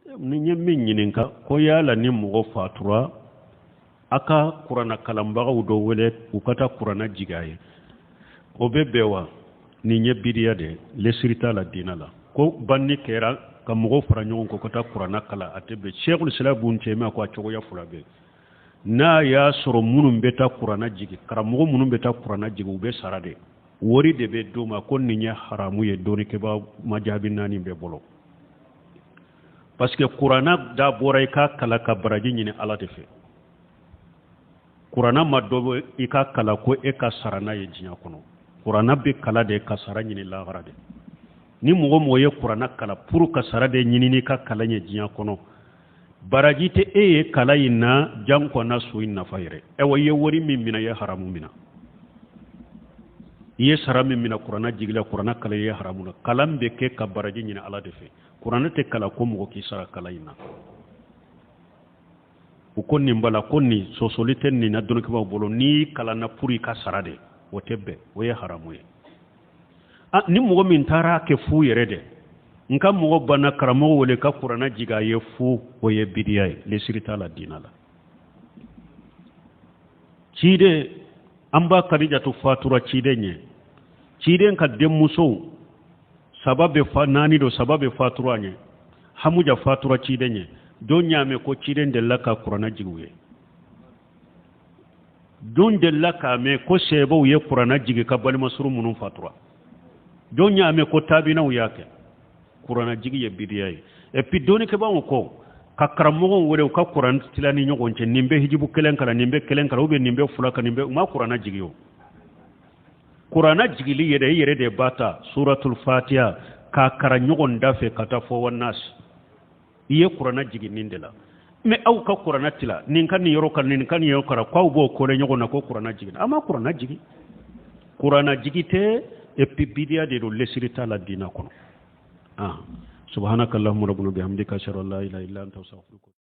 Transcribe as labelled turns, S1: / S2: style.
S1: Ni ye min ɲininka ko yala ni mɔgɔ fatura, a ka kuranna kalanbagaw dɔ wele u ka taa kuranna jigin a ye, o bɛ bɛn wa? Nin ye bidiya de ye, lesiri t'a la diinɛ la. Ko banni kɛra ka mɔgɔw fara ɲɔgɔn kan ka taa kuranna kalan, a tɛ bɛn. Sɛkul Islam Bun Taymiya ko a cogoya fila bɛ. N'a y'a sɔrɔ minnu bɛ taa kuranna jigin, karamɔgɔ minnu bɛ taa kuranna jigin, u bɛ sara de, wari de bɛ d'u ma, ko nin ye haramu ye dɔnnikɛbaa majabi naani bɛɛ bolo, parce que kuranna dabɔra i k'a kalan ka baraji ɲini Ala de fɛ. Kuranna ma dabɔ i k'a kalan ko e ka sara n'a ye diɲɛ kɔnɔ. Kuranna bɛ kalan de ka sara ɲini lahara de. Ni mɔgɔ mɔgɔ ye kuranna kalan pour ka sara de ɲini n'i ka kalan ye diɲɛ kɔnɔ, baraji tɛ e ye kalan in na, janko na so in nafa yɛrɛ. Ayiwa, i ye wari min minɛ, i ye haramu minɛ. I ye sara min minɛ kuranna jigila, kuranna kalan, i ye haramu na. Kalan bɛ kɛ ka baraji ɲini Ala de fɛ. Kuranna tɛ kalan ko mɔgɔ k'i sara kalan in na. U ko nin bala ko nin sɔsɔli tɛ nin na dɔnnikɛbaaw bolo. N'i kalanna pour i ka sara de, o tɛ bɛn, o ye haramu ye. Ah, ni mɔgɔ min taara kɛ fu yɛrɛ de, n ka mɔgɔ banna, karamɔgɔ wele ka kuranna jigin a ye fu, o ye bidiya ye, lesiri t'a la diina la. Ciden an ba Kadijatu fatura ciden ɲɛ, ciden ka denmusow saba bɛ fa, naani don, saba bɛ fatura ɲɛ. Hamuja fatura ciden ɲɛ. Don y'a mɛn ko ciden delila ka kuranna jigin u ye? Don delila k'a mɛn ko sɛbɛw ye kuranna jigin ka balimasuru minnu fatura? Don y'a mɛn ko tabinaw y'a kɛ? Kuranna jigi ye bidiya ye. Et puis dɔnnikɛbaaw ko ka karamɔgɔw wele u ka kuran tila ni ɲɔgɔn cɛ, nin bɛ hijibu kelen kalan, nin bɛ kelen kalan, ou bien nin bɛ fila kan, nin bɛ, u ma kuranna jigi. O kuranna jigili yɛrɛ, i yɛrɛ de b'a ta suratul fatiha k'a karan ɲɔgɔn da fɛ ka taa fɔ wannas, i ye kuranna jigin nin de la. Mais aw ka kuranna tila, nin ka nin yɔrɔ kalan, nin ka nin yɔrɔ kalan, k'aw b'o kɔlɛ ɲɔgɔn na ko kuranna jiginna, a ma kuranna jigin. Kuranna jigi tɛ. Et puis bidiya de don, lesiri t'a la diina kɔnɔ. Ah, subhanaka allahumma rabbana bihamdika, ashhadu an la ilaha illa anta, astaghfiruka.